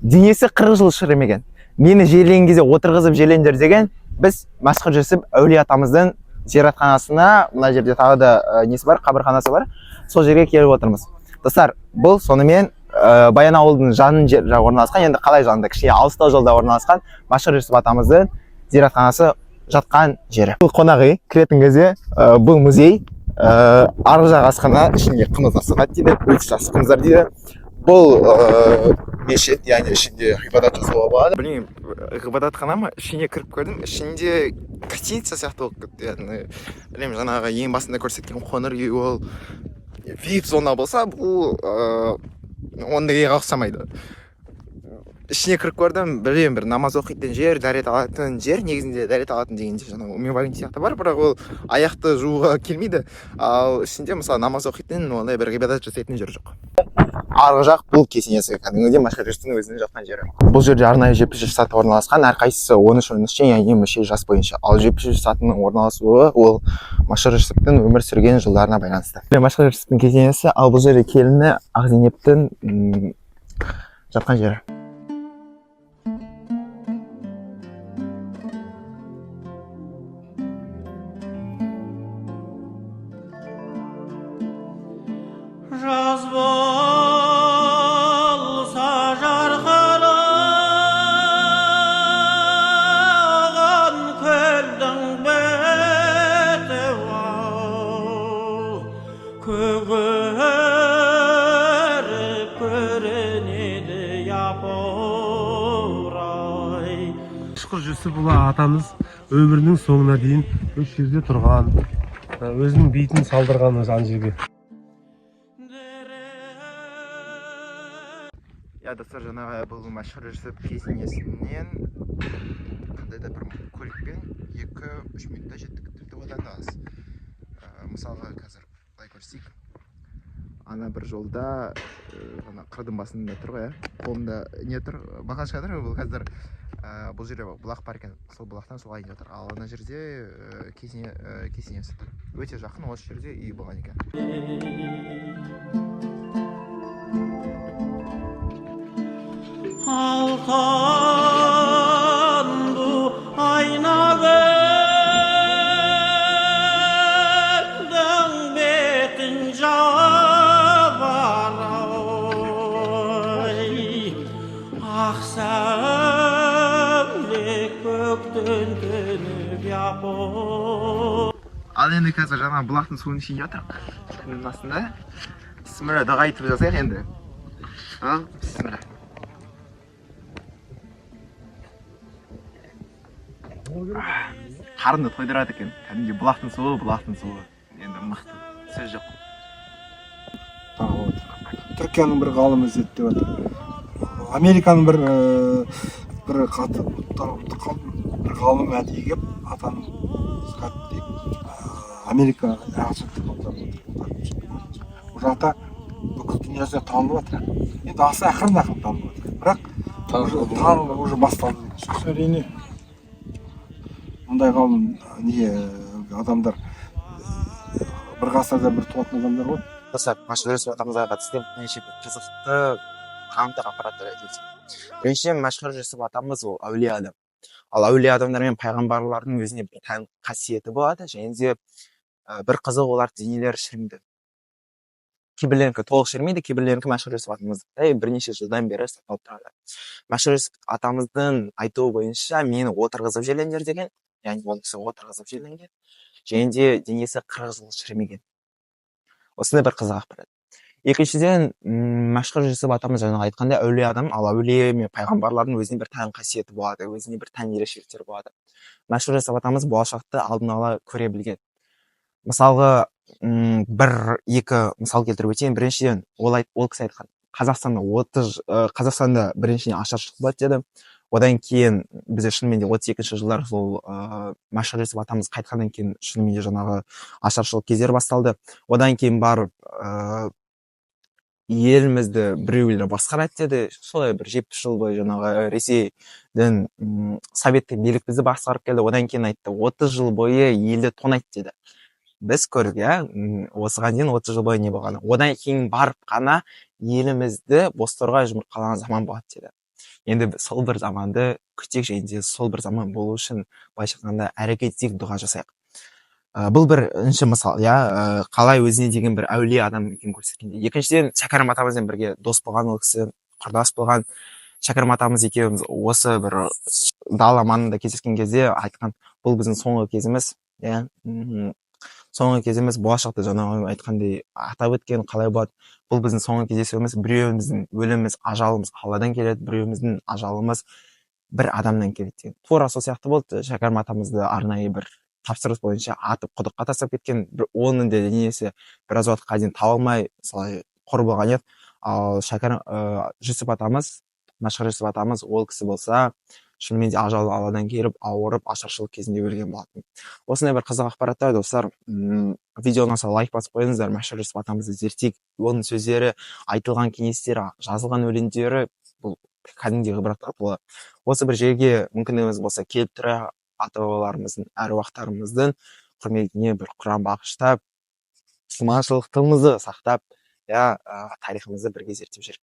Денесі 40 жыл шірімеген. Мені жерлеген кезде отырғызып жерлеңдер деген. Біз Мәшһүр Жүсіп әулие атамыздың зиратханасына, мына жерде тағы да несі бар, қабірханасы бар, сол жерге келіп отырмыз. Достар, бұл сонымен Баянауылдың жанын жер орналасқан, енді қалай жанында, кішкене алыстау жолда орналасқан Мәшһүр Жүсіп атамыздың зиратханасы жатқан жері. Бұл қонақ үй, кіретін кезде бұл музей, арғы жақ асхана, ішінде қымыздар сатады дейді, өте жақсы қымыздар дейді. Бұл мешіт, яғни ішінде ғибадат жасауға болады. Білмеймін, ғибадатхана ма, ішіне кіріп көрдім, ішінде гостиница сияқты болып кетті. Яғни білмеймін, жаңағы ең басында көрсеткен қоңыр үй ол вип зона болса, бұл ондайға ұқсамайды. Ішіне кіріп көрдім, білмеймін, бір намаз оқитын жер, дәрет алатын жер. Негізінде дәрет алатын дегенде жаңағы умывальник сияқты бар, бірақ ол аяқты жууға келмейді. Ал ішінде, мысалы, намаз оқитын, ондай бір ғибадат жасайтын жер жоқ. Арғы жақ бұл кесенесі, кәдімгідей Мәшһүр Жүсіптің өзінің жатқан жері. Бұл жерде арнайы 73 саты орналасқан, әрқайсысы 13-13-тен, яғни мүше жас бойынша. Ал 73 сатының орналасуы ол Мәшһүр Жүсіптің өмір сүрген жылдарына байланысты. Мәшһүр Жүсіптің кесенесі, ал бұл жерде келіні Ақзейнептің жатқан жері. Жаз болса жарқыраған көлдің беті ау, көгеріп көрінеді, япырай. Мәшһүр Жүсіпұлы атамыз өмірінің соңына дейін осы жерде тұрған, өзінің бейітін салдырған осы ана жерге. Иә, достар, жаңағы бұл Мәшһүр Жүсіп кесенесінен қандай да бір көлікпен 2-3 минутта жеттік, тіпті одан да аз. Мысалға, қазір былай көрсетейік. Ана бір жолда, ана қырдың басында тұр ғой, иә, қолында не тұр, баклажка тұр. Бұл қазір бұл жерде бұлақ бар екен, сол бұлақтан су алайын деп жатыр. Ал ана жерде кесенесі тұр, өте жақын. Осы жерде үй болған екен. Алтын bu ayna gölдің бетін жабар ай, ақ сәуле көктен төніп япыр. Ал енді қазір жаңа бұлақтың суын ішейін деп жатырмық. Күннің астында бісміллә, дұға айтып жасайық енді. Ал, бісміллә. Қарынды тойдырады екен кәдімгідей бұлақтың суы, бұлақтың суы енді мықты, сөз жоқ. Танылып отыр. Түркияның бір ғалымы зерттеп жатыр, Американың бір бір бір ғалым әдейі келіп атаның кәдімгідей Америка ағылшын тілін аударып отыр. Ол жақта бүкіл дүниежүзіне танылып жатыр. Енді аса ақырын ақырын танылып жатыр, бірақ уже танылып, уже басталды деген сөз. Әрине, мұндай ғалым не адамдар бір ғасырда бір туатын адамдар ғой. Достар, Мәшһүр Жүсіп атамызға қатысты бірнеше бір қызықты танымдық ақпараттар айтып өтейін. Біріншіден, Мәшһүр Жүсіп атамыз ол әулие адам. Ал әулие адамдар мен пайғамбарлардың өзіне бір тән қасиеті болады. Және де бір қызығы, олар денелері шірімейді. Кейбіреулерінікі толық шірімейді, кейбіреулерінікі Мәшһүр Жүсіп атамыздықтай бірнеше жылдан бері сақталып тұрады. Мәшһүр Жүсіп атамыздың айтуы бойынша, мені отырғызып жерлеңдер деген, яғни ол кісі отырғызып жерленген және де денесі 40 жыл шірімеген. Осындай бір қызық ақпарат. Екіншіден, Мәшһүр Жүсіп атамыз жаңағы айтқандай әулие адам. Ал әулие мен пайғамбарлардың өзіне бір тән қасиеті болады, өзіне бір тән ерекшеліктері болады. Мәшһүр Жүсіп атамыз болашақты алдын ала көре білген. Мысалға, бір екі мысал келтіріп өтейін. Біріншіден, ол кісі айтқан, Қазақстанда 30, Қазақстанда біріншіден ашаршылық болады деді. Одан кейін бізде шынымен де 32 жылдары сол Мәшһүр Жүсіп атамыз қайтқаннан кейін шынымен де жаңағы ашаршылық кездері басталды. Одан кейін барып елімізді біреулер басқарады деді. Солай бір 70 жыл бойы жаңағы Ресейдің, советтік билік бізді басқарып келді. Одан кейін айтты, 30 жыл бойы елді тонайды деді. Біз көрдік, иә, осыған дейін 30 жыл бойы не болғанын. Одан кейін барып қана елімізді бозторғай жұмыртқалаған заман болады деді. Енді сол бір заманды күтейік және де сол бір заман болу үшін, былайша айтқанда, әрекет етейік, дұға жасайық. Бұл бірінші мысал, иә, қалай өзіне деген бір әулие адам екенін көрсеткенде. Екіншіден, Шәкәрім атамызбен бірге дос болған ол кісі, құрдас болған. Шәкәрім атамыз екеуміз осы бір дала маңында кездескен кезде айтқан: бұл біздің соңғы кезіміз, иә, соңғы кезіміз. Болашақта жаңағы айтқандай, атап өткен қалай болады: бұл біздің соңғы кездесуіміз, біреуіміздің өліміміз, ажалымыз Алладан келеді, біреуіміздің ажалымыз бір адамнан келеді деген. Тура сол сияқты болды. Шәкәрім атамызды арнайы бір тапсырыс бойынша атып, құдыққа тастап кеткен. Оның да денесі біраз уақытқа дейін табылмай, солай қор болған еді. Ал Шәкәрім, Жүсіп атамыз, Мәшһүр Жүсіп атамыз, ол кісі болса, шынымен де ажалы Алладан келіп, ауырып, ашаршылық кезінде өлген болатын. Осындай бір қызық ақпараттар, достар. Видео ұнаса, лайк басып қойыңыздар. Мәшһүр Жүсіп атамызды зерттейік. Оның сөздері, айтылған кеңестері, жазылған өлеңдері, бұл кәдімгідей ғибратқа толы. Осы бір жерге мүмкіндігіміз болса, келіп тұра, ата бабаларымыздың, әруақтарымыздың құрметіне бір құран бағыштап, мұсылманшылықтығымызды сақтап, иә, тарихымызды бірге зерттеп жүрейік.